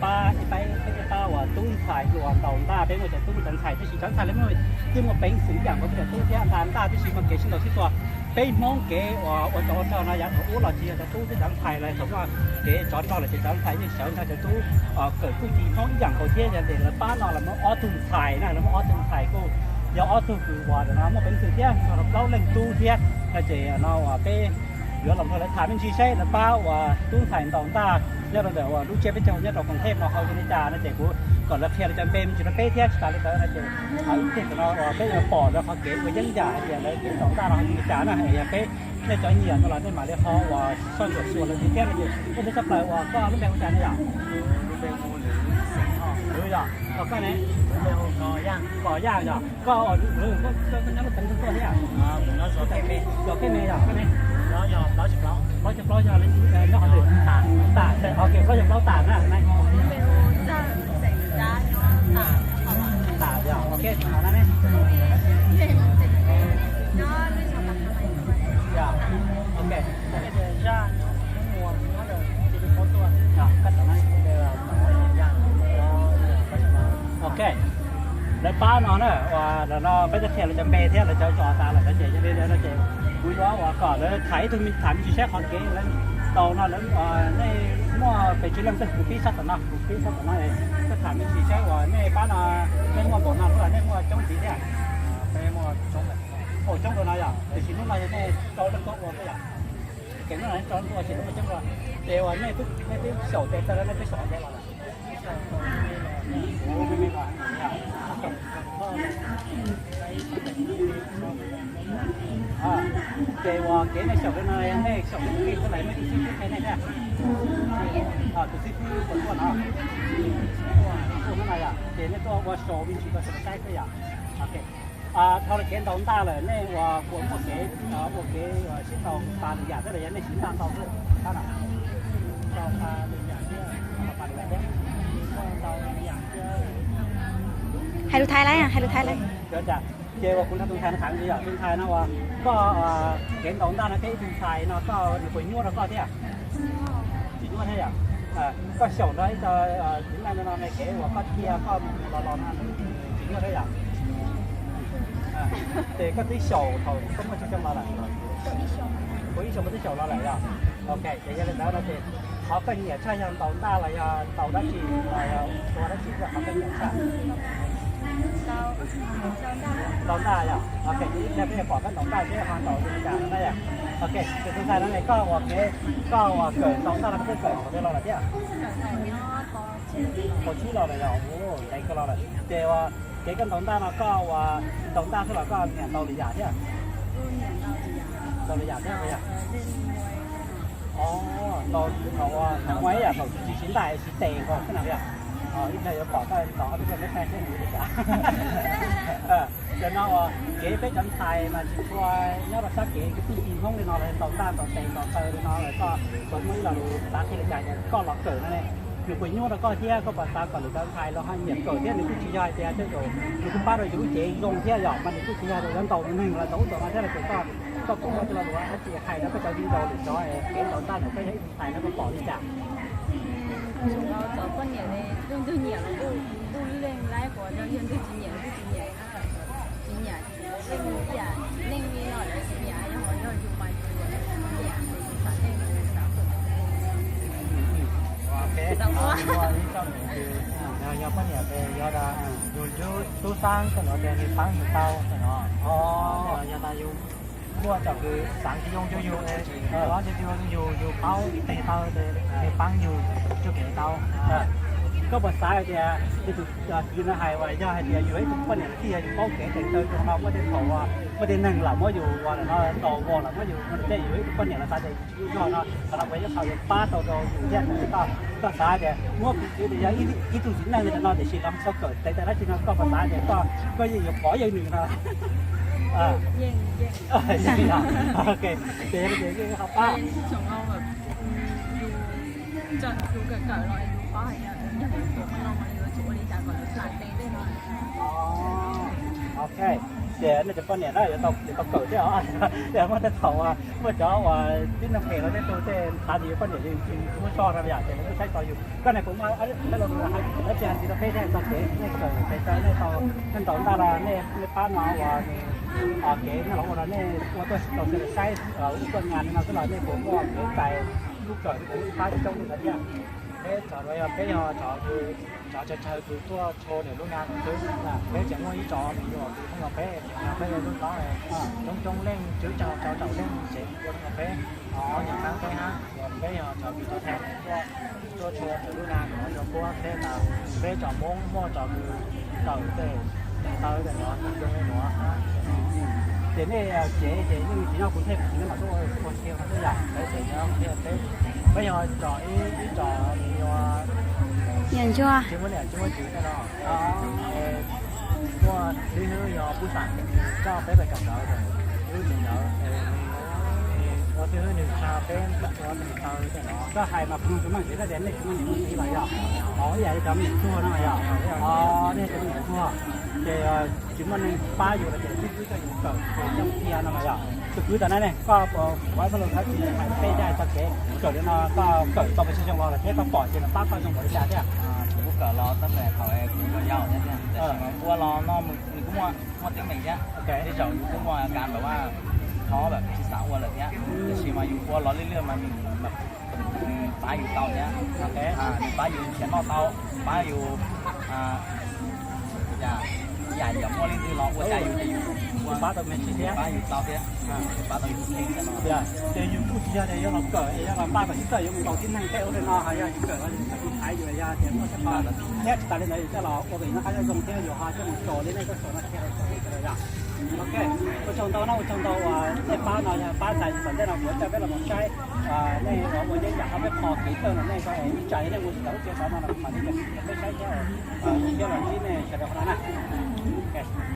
Pab ib pab, peb ib pab uas tub ntxhais uas ntaus ntaj, peb muaj cov tub cov ntxhais, tab sis cov ntxhais lawv muaj, yeej muaj peev xwm ib yam nkaus peb cov tub thiab, ntaj ntaj, tab sis mas kev sib ntaus sib tua, peb Hmoob kev uas ua tsov ua rog no yav thaum ub los tsis yog cov tub thiab cov ntxhais lawm, thaum ub kev tsov rog lawm ces cov ntxhais yeej sawv nrog cov tub kawm txuj ci Hmoob ib yam nkaus thiab. Yog li ntawd lawv pab no lawv muaj ob tug ntxhais na, lawv muaj ob tug ntxhais kuj yog ob tug kws uas ntawm no muaj peev xwm thiab, nrog rau plaub leej tub thiab no ces no uas peb yuav los nrog lawv tham me ntsis seb lawv pab uas tub ntxhais ntaus ntaj nyob rau ntawm uas lub tsiab peb caug nyob rau Koos Thej no ho zoo li cas no ces kuv kom lawv qhia lawv cov npe me ntsis rau peb thiab. Tsis tas li ntawd no ces ib pliag tam no uas peb yuav pom lawv qhov kev ua yeeb yam hais tias lawv kev ntaus ntaj no zoo li cas na. Yog peb, nej cov nyiam no los nej mam li ho uas soj ntsuam xyuas lawv ntxiv thiab no ces ua ntej tshaj plaws uas koj lub npe hu cas ne yom? Lwm yom, koj ne? Kom Yaj yom, koj, koj nyob lub teev tuaj thiab? Yog koj ne yom, koj ne? Plaub caug plaub yog nyob qhov twg? Tas, ok, plaub caug plaub tas na. Tas yog, ok, no ne. Yog, ok. Ok, lawv pab no na, uas ntawm no peb twb qhia lawv cov npe thiab lawv cov zos tas lawm no ces yog li ntawd no ces kuv yuav uas kom lawv tham ib tug me, tham me ntsis saib qhov kev lawv tau no lawv, nej muaj pes tsawg leej xwb? Kuv pib sab tom no, kuv pib sab tom no, koj tham me ntsis saib uas nej pab no nej muaj npaum no los nej muaj coob ntxiv thiab? Ua coob dua no yom, tiam sis hnub no yog nej rau leej tuaj ua xwb yom? Ces hnub no nej rau leej tuaj ua ces lawv muaj coob dua. Ces uas nej twb xyaum tes taw los nej twb xyaum tes los lawm? Ces uas kev nej xyaum no nej xyaum nej twb qhia nej thiab, tus xib fwb puas tuaj no? Tuaj hnub no yom, ces nej tuaj ua show me ntsis rau sawv daws saib xwb yom. Dhau los kev ntaus ntaj lawm nej uas puas muaj kev ua kev sib ntaus pas lwm yam thiab los yog nej siv ntaj ntau xwb? Hais lus Thaib lawm, hais lus Thaib lawm. Ces uas kuv nrog tus ntxhais no tham ntxiv yom, tus ntxhais no uas koj kev ntaus ntaj no thiab ib tug ntxhais no koj nws puas nyuaj rau koj thiab? Tsis nyuaj thiab yom. Koj xyaum nrog ib co txiv neej no ne kev uas koj qhia koj mus los los no tsis nyuaj thiab yom? Ces koj twb xyaum thaum koj muaj tsawg xyoo los lawm? Ua ib xyoo koj twb xyaum los lawm yom? Ok, ces yog li ntawd no ces qhov koj nyiam tshaj yog ntaus ntaj los yog ntaus dab tsi los yog ua dab tsi thiab qhov koj nyiam tshaj? Ntaus ntaj yom. Ok, ib pliag peb yuav pom koj ntaus ntaj seb ho ntaus zoo li cas no na yom. Ok, tus ntxhais no ne koj ua kev, koj uas kawm ntaus ntaj no koj twb kawm thaum twg los lawm thiab? Thaum tsib los lawm yom, ntev kawg los lawm. Ces uas kev koj ntaus ntaj no koj uas ntaus ntaj xwb los koj nyiam ntaus lwm yam thiab? Ntaus lwm yam thiab yom? Ntaus thaum uas ua ib yam thaum tsis siv ntaj siv tes nkaus xwb na yom. Ib pliag yuav pom koj ntaus ob peb teg neb tag seb nws li cas. Cov no uas kev peb cov ntxhais mas tsis tshua nyob rau sab kev txuj ci Hmoob li no lawv ntaus ntaj ntaus tes ntaus taw li no lawm, koj puas muaj ib lo lus xav qhia li cas koj los kawm no ne? Nws puas nyuaj rau koj thiab koj puas xav kom lwm cov ntxhais los ho nyiam kawm thiab? Nws kuj tsis yog hais tias tej zaum nws kuj pab rau yus lub cev zoo thiab yom, mas nws kuj tsis yog hais tias yuav ntaus neeg los ntaus ub ntaus no thiab los ces koj, koj puas muaj ib lo lus dab tsi hais rau koj cov viv ncaus lwm cov kev ntaus ntaj ntawm koj yog ib tug ntxhais no koj pom li cas? Txom nyem, leej twg nyiam los kuj leej laib, yog leej twg tsis nyiam kuj tsis nyiam, tsis nyiam leej ib yam, neeg li no lawv tsis nyiam, yog yog yus mas yus nyiam, yus xav leej xav pom. Yog poj niam ces yog yus tub xeeb koj ntawd ces nws paab yus tau no, yog tas yus muaj cov kws xaav tsis yoo rua yus, yus, yus paub tes taw ces nws paab yus txuj kev tau. Koj puas xav hais tias tus txiv no hais uas yog hais tias yus ib tug poj niam los txij yog yus paub kev tes taw rua no muaj tej thaum muaj tej neeg lam muab yus ua no ntaus vos lam muab yus ua, tej yus ib tug poj niam los xav tias yus tsis muaj zog no qhov no puas yog ib qho yuav pab tau rau yus thiab? Koj xav tias muab piv txwv tias yog ib tug txiv neej li no tiam sis los tau kawm tes taw dab tsi no koj puas xav tias koj yeej yuav pov yeej nws no? Ces yog li ces yeej ho pab. Ok. Ces nej cov poj niam na yuav tau kawm thiab os. Yog muaj tej thaum muaj cov uas tib neeg phem los tej tug tej thav tias yus poj niam yus tsis muab tso no yom, ces lawv kuj saib tau yus. Koj ne, kuv muaj ib lo lus hais tsis hais ntxiv rau peb thiab txog kev nej kawm pes tsawg, nej tau, nej ntaus ntaj los nej, nej pab no uas kev nej los ua no nej ua tuaj tau saib ua tuaj nyas li no xwb los nej puas muaj kev cai lub kawm li kuv ib pab coob li ntawd thiab? Peb txog no yog peb yog cov, cov tsawg tsawg kws tuaj tshua nws lub nas xwb. Peb tseem muaj ib tsoom me nyuam kws pheej nrog peb, peb lub tob coob coob leej, tswv caug rau caum leej tsev ua nrog peb, ob nyuag qab peb hab. Peb yog cov kws tuaj, tuaj tshua nws lub nas no rau puab peb tas, peb tsoom Hmoob muaj tsoom kws kawm tej, tej taw tej no zoo li no. Ces nej tsev ces yeej tsis nyob kuv thiaj tsis mam tuaj ua si no xwb yom. Peb ces nyob kuv thiaj peb, peb yog tsoom ib, ib tsoom me nyuam, tsis muaj niam tsis muaj txiv tej no. Muaj xib hwb yog Pub Xam coj peb pais kawm ntawv, xib hwb tseem ntawd, ua xib hwb nws tsa peb ua nws taw tej no. Koj hais mas kuv mloog tsis meej, tias nej tsis muaj niam muaj txiv los yog, ib yam li cov me nyuam tsuag no mas yog, nej cov me nyuam tsuag ces tsis muaj neeg pab yus los ces xib hwb coj yus kawm ces coj mus qhia no mas yog. Tus kwv tom no ne, koj puas muaj lo thov txim hais peb thiab txog kev kawm li no, koj kawm tau pes tsawg xyoo los thiab koj pom ces nws pab koj zoo npaum li cas thiab? Kuv kawm los tab sis thaum kuv yau yau thiab, tab sis mas ua los no nws kuj muaj, muaj teeb meem thiab. Tej zaum yus kuj muaj kas ntawd mas thov tsis xav ua lawm thiab, tab sis mas yus ua los lwj lwj mas nws pab yus tau thiab. Nws pab yus nrhiav noj tau, pab yus yam, yam muaj leej twg los ua cas yus ces yus pab tau me ntsis thiab, pab yus tau thiab, pab tau yus thiab no. Ces yus kuj tsis yog tias yuav los kawm es yuav los npaj kom sib txawj yuav mus nkaus tib neeg peb ua li no, ho yog yus kawm los yus txhais tus thaiv yus yog tias muaj txhua qhov thiab tsis tas li ntawd yus coj los ua kom yus noj qab nyob zoo thiab yus ho coj mus tso li nej txoj xov no qhia rau txhua tus yom. Ok, ua tsaug ntau na, ua tsaug ntau uas nej pab no yog pab tas yus tom ntej no kuv coj peb los mus saib nej ua yeeb yam qhov peb qho kev txawj no nej ko es ib tsam yog nej ua tsis tau lub tsev xov no los kuv mam li coj peb saib thiab, thiab los ntsib nej sawv daws qhov no na.